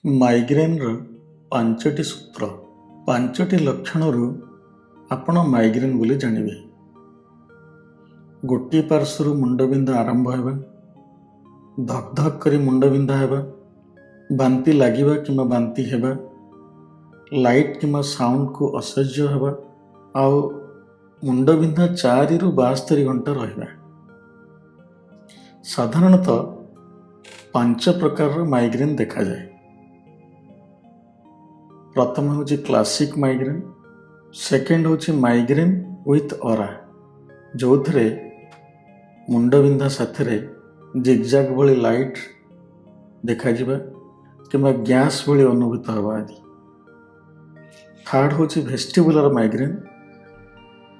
ମାଇଗ୍ରେନ୍ର ପାଞ୍ଚଟି ସୂତ୍ର, ପାଞ୍ଚଟି ଲକ୍ଷଣରୁ ଆପଣ ମାଇଗ୍ରେନ୍ ବୋଲି ଜାଣିବେ। ଗୋଟିଏ ପାର୍ଶ୍ୱରୁ ମୁଣ୍ଡବିନ୍ଧା ଆରମ୍ଭ ହେବା, ଧକ୍ ଧକ୍ କରି ମୁଣ୍ଡବିନ୍ଧା ହେବା, ବାନ୍ତି ଲାଗିବା କିମ୍ବା ବାନ୍ତି ହେବା, ଲାଇଟ୍ କିମ୍ବା ସାଉଣ୍ଡକୁ ଅସହ୍ୟ ହେବା ଆଉ ମୁଣ୍ଡବିନ୍ଧା 4ରୁ 72 ଘଣ୍ଟା ରହିବା। ସାଧାରଣତଃ ପାଞ୍ଚ ପ୍ରକାରର ମାଇଗ୍ରେନ୍ ଦେଖାଯାଏ। ପ୍ରଥମ ହେଉଛି କ୍ଲାସିକ୍ ମାଇଗ୍ରେନ୍। ସେକେଣ୍ଡ ହେଉଛି ମାଇଗ୍ରେନ୍ ୱିଥ୍ ଅରା, ଯେଉଁଥିରେ ମୁଣ୍ଡବିନ୍ଧା ସାଥିରେ ଜିଗଜାଗ ଭଳି ଲାଇଟ୍ ଦେଖାଯିବା କିମ୍ବା ଗ୍ୟାସ୍ ଭଳି ଅନୁଭୂତ ହେବା ଆଦି। ଥାର୍ଡ଼ ହେଉଛି ଭେଷ୍ଟିବୁଲାର ମାଇଗ୍ରେନ୍,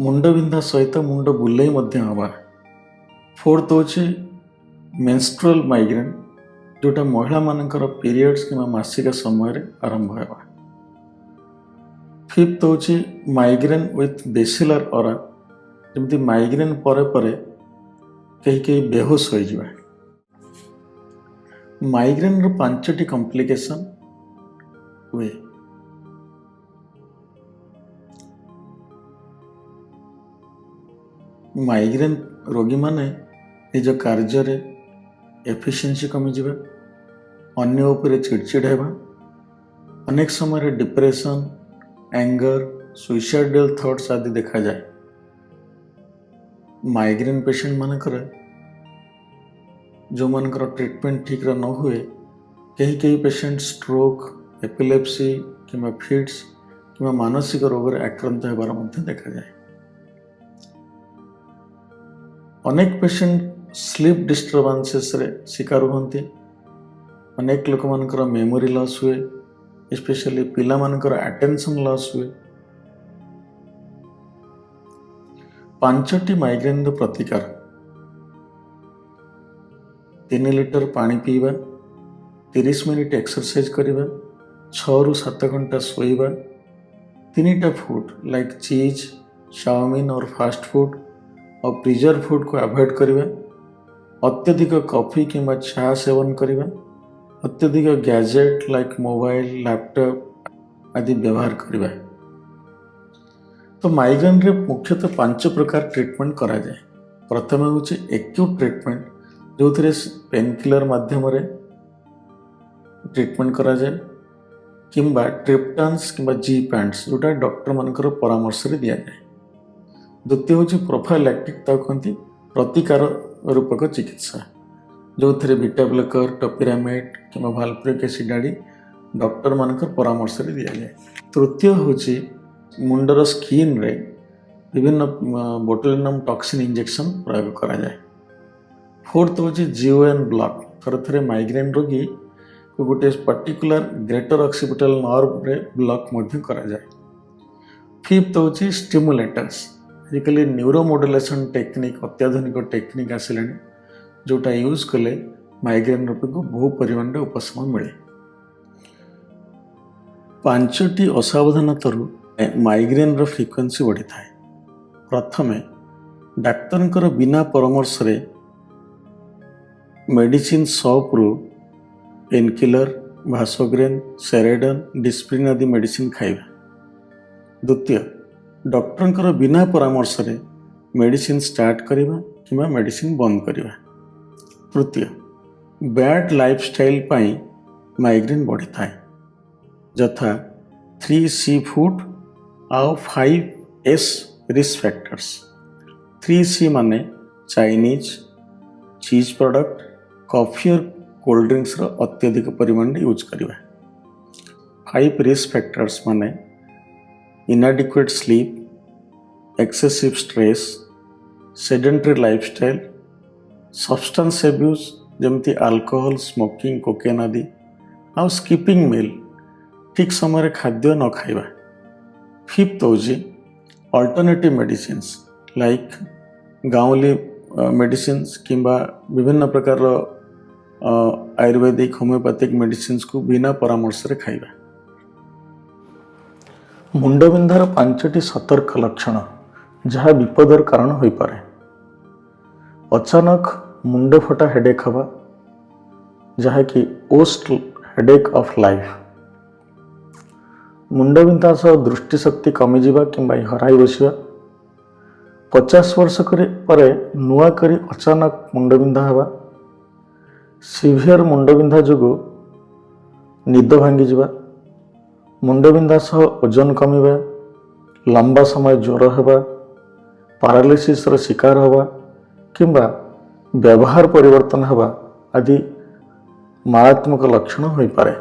ମୁଣ୍ଡବିନ୍ଧା ସହିତ ମୁଣ୍ଡ ବୁଲେଇ ମଧ୍ୟ ହେବା। ଫୋର୍ଥ ହେଉଛି ମେନ୍ଷ୍ଟ୍ରୁଆଲ୍ ମାଇଗ୍ରେନ୍, ଯେଉଁଟା ମହିଳାମାନଙ୍କର ପିରିୟଡ଼୍ସ କିମ୍ବା ମାସିକ ସମୟରେ ଆରମ୍ଭ ହେବା। ଫିଫ୍ଥ ହେଉଛି ମାଇଗ୍ରେନ୍ ୱିଥ୍ ବେସିଲାର ଅରା, ଯେମିତି ମାଇଗ୍ରେନ୍ ପରେ ପରେ କେହି କେହି ବେହୋସ ହୋଇଯିବା। ମାଇଗ୍ରେନ୍ର ପାଞ୍ଚଟି କମ୍ପ୍ଲିକେସନ୍ ହୁଏ। ମାଇଗ୍ରେନ୍ ରୋଗୀମାନେ ନିଜ କାର୍ଯ୍ୟରେ ଏଫିସିଏନ୍ସି କମିଯିବା, ଅନ୍ୟ ଉପରେ ଚିଡ଼ଚିଡ଼ ହେବା, ଅନେକ ସମୟରେ ଡିପ୍ରେସନ୍, ଆଙ୍ଗର, ସୁଇସାଇଡାଲ ଥଟ୍ସ ଆଦି ଦେଖାଯାଏ। ମାଇଗ୍ରେନ୍ ପେସେଣ୍ଟମାନଙ୍କର, ଯେଉଁମାନଙ୍କର ଟ୍ରିଟମେଣ୍ଟ ଠିକ୍ରେ ନ ହୁଏ, କେହି କେହି ପେସେଣ୍ଟ ଷ୍ଟ୍ରୋକ୍, ଏପିଲେପ୍ସି କିମ୍ବା ଫିଟ୍ସ କିମ୍ବା ମାନସିକ ରୋଗରେ ଆକ୍ରାନ୍ତ ହେବାର ମଧ୍ୟ ଦେଖାଯାଏ। ଅନେକ ପେସେଣ୍ଟ ସ୍ଲିପ୍ ଡିଷ୍ଟର୍ବାନ୍ସେସରେ ଶିକାର ହୁଅନ୍ତି। ଅନେକ ଲୋକମାନଙ୍କର ମେମୋରି ଲସ୍ ହୁଏ, ସ୍ପେଶାଲି ପିଲାମାନଙ୍କର ଆଟେନସନ୍ ଲସ୍ ହୁଏ। ପାଞ୍ଚଟି ମାଇଗ୍ରେନ୍ର ପ୍ରତିକାର: 3 ଲିଟର ପାଣି ପିଇବା, 30 ମିନିଟ୍ ଏକ୍ସରସାଇଜ୍ କରିବା, 6ରୁ 7 ଘଣ୍ଟା ଶୋଇବା, ତିନିଟା food like cheese, chowmein or fast food ଆଉ ପ୍ରିଜର୍ଭ ଫୁଡ଼କୁ ଆଭଏଡ଼ କରିବା, ଅତ୍ୟଧିକ କଫି କିମ୍ବା ଚା ସେବନ କରିବା, ଅତ୍ୟଧିକ ଗ୍ୟାଜେଟ୍ ଲାଇକ୍ ମୋବାଇଲ, ଲ୍ୟାପଟପ୍ ଆଦି ବ୍ୟବହାର କରିବା। ତ ମାଇଗ୍ରେନ୍ରେ ମୁଖ୍ୟତଃ ପାଞ୍ଚ ପ୍ରକାର ଟ୍ରିଟମେଣ୍ଟ କରାଯାଏ। ପ୍ରଥମେ ହେଉଛି ଏକ୍ୟୁଟ୍ ଟ୍ରିଟମେଣ୍ଟ, ଯେଉଁଥିରେ ପେନ୍ କିଲର ମାଧ୍ୟମରେ ଟ୍ରିଟମେଣ୍ଟ କରାଯାଏ କିମ୍ବା ଟ୍ରିପ୍ଟାନ୍ସ କିମ୍ବା ଜି ପ୍ୟାଣ୍ଟସ୍, ଯେଉଁଟା ଡକ୍ଟରମାନଙ୍କର ପରାମର୍ଶରେ ଦିଆଯାଏ। ଦ୍ୱିତୀୟ ହେଉଛି ପ୍ରୋଫାଇଲାକ୍ଟିକ୍, ତାକୁ କହନ୍ତି ପ୍ରତିକାର ରୂପକ ଚିକିତ୍ସା, ଯେଉଁଥିରେ ବିଟା ବ୍ଲକର, ଟପିରାମେଟ୍ କିମ୍ବା ଭାଲପ୍ରୋଇକ୍ ଏସିଡ୍ ଆଦି ଡକ୍ଟରମାନଙ୍କର ପରାମର୍ଶରେ ଦିଆଯାଏ। ତୃତୀୟ ହେଉଛି ମୁଣ୍ଡର ସ୍କିନ୍ରେ ବିଭିନ୍ନ ବୋଟୁଲିନମ୍ ଟକ୍ସିନ୍ ଇଞ୍ଜେକ୍ସନ୍ ପ୍ରୟୋଗ କରାଯାଏ। ଫୋର୍ଥ ହେଉଛି ଜିଓଏନ୍ ବ୍ଲକ୍। ଥରେ ଥରେ ମାଇଗ୍ରେନ୍ ରୋଗୀକୁ ଗୋଟିଏ ପର୍ଟିକୁଲାର ଗ୍ରେଟର ଅକ୍ସିପିଟାଲ ନର୍ଭରେ ବ୍ଲକ୍ ମଧ୍ୟ କରାଯାଏ। ଫିଫ୍ଥ ହେଉଛି ଷ୍ଟିମୁଲେଟର୍ସ। ଆଜିକାଲି ନ୍ୟୁରୋମୋଡୁଲେସନ୍ ଟେକ୍ନିକ୍, ଅତ୍ୟାଧୁନିକ ଟେକ୍ନିକ୍ ଆସିଲାଣି, ଯେଉଁଟା ୟୁଜ୍ କଲେ ମାଇଗ୍ରେନ୍ ରୋଗୀକୁ ବହୁ ପରିମାଣରେ ଉପଶମ ମିଳେ। ପାଞ୍ଚଟି ଅସାବଧାନତାରୁ ମାଇଗ୍ରେନ୍ର ଫ୍ରିକ୍ୱେନ୍ସି ବଢ଼ିଥାଏ। ପ୍ରଥମେ, ଡାକ୍ତରଙ୍କର ବିନା ପରାମର୍ଶରେ ମେଡ଼ିସିନ ସପ୍ରୁ ପେନ୍କିଲର, ଭାସୋଗ୍ରେନ୍, ସେରେଡନ୍, ଡିସ୍ପ୍ରିନ୍ ଆଦି ମେଡ଼ିସିନ ଖାଇବା। ଦ୍ୱିତୀୟ, ଡକ୍ଟରଙ୍କର ବିନା ପରାମର୍ଶରେ ମେଡ଼ିସିନ ଷ୍ଟାର୍ଟ କରିବା କିମ୍ବା ମେଡ଼ିସିନ ବନ୍ଦ କରିବା। ତୃତୀୟ, ବ୍ୟାଡ୍ ଲାଇଫଷ୍ଟାଇଲ୍ ପାଇଁ ମାଇଗ୍ରେନ୍ ବଢ଼ିଥାଏ, ଯଥା 3C food ଆଉ 5S risk factors. 3C ମାନେ ଚାଇନିଜ୍, ଚିଜ୍ ପ୍ରଡ଼କ୍ଟ, କଫି ଓ କୋଲ୍ଡ ଡ୍ରିଙ୍କସର ଅତ୍ୟଧିକ ପରିମାଣରେ ୟୁଜ୍ କରିବା। ଫାଇଭ୍ ରିସ୍କ ଫ୍ୟାକ୍ଟର୍ସ ମାନେ inadequate sleep, excessive stress, sedentary lifestyle, substance abuse ଯେମିତି ଆଲକୋହଲ, ସ୍ମୋକିଂ, କୋକେନ୍ ଆଦି, ଆଉ ସ୍କିପିଂ ମିଲ୍, ଠିକ୍ ସମୟରେ ଖାଦ୍ୟ ନ ଖାଇବା। ଫିଫ୍ଥ ହେଉଛି ଅଲ୍ଟରନେଟିଭ୍ ମେଡ଼ିସିନ୍ସ ଲାଇକ୍ ଗାଉଁଲି ମେଡ଼ିସିନ୍ସ କିମ୍ବା ବିଭିନ୍ନ ପ୍ରକାରର ଆୟୁର୍ବେଦିକ, ହୋମିଓପାଥିକ୍ ମେଡ଼ିସିନ୍ସକୁ ବିନା ପରାମର୍ଶରେ ଖାଇବା। ମୁଣ୍ଡବିନ୍ଧାର ପାଞ୍ଚଟି ସତର୍କ ଲକ୍ଷଣ, ଯାହା ବିପଦର କାରଣ ହୋଇପାରେ। ଅଚାନକ ମୁଣ୍ଡ ଫଟା ହେଡ଼େକ୍ ହେବା, ଯାହାକି ୱର୍ଷ୍ଟ Headache of life. ମୁଣ୍ଡବିନ୍ଧା ସହ ଦୃଷ୍ଟିଶକ୍ତି କମିଯିବା କିମ୍ବା ହରାଇ ବସିବା, 50 ବର୍ଷ କରି ପରେ ନୂଆ କରି ଅଚାନକ ମୁଣ୍ଡବିନ୍ଧା ହେବା, ସିଭିୟର ମୁଣ୍ଡବିନ୍ଧା ଯୋଗୁଁ ନିଦ ଭାଙ୍ଗିଯିବା, ମୁଣ୍ଡବିନ୍ଧା ସହ ଓଜନ କମିବା, ଲମ୍ବା ସମୟ ଜ୍ୱର ହେବା, ପାରାଲିସିସ୍ର ଶିକାର ହେବା କିମ୍ବା ବ୍ୟବହାର ପରିବର୍ତ୍ତନ ହେବା ଆଦି ମାରାତ୍ମକ ଲକ୍ଷଣ ହୋଇପାରେ।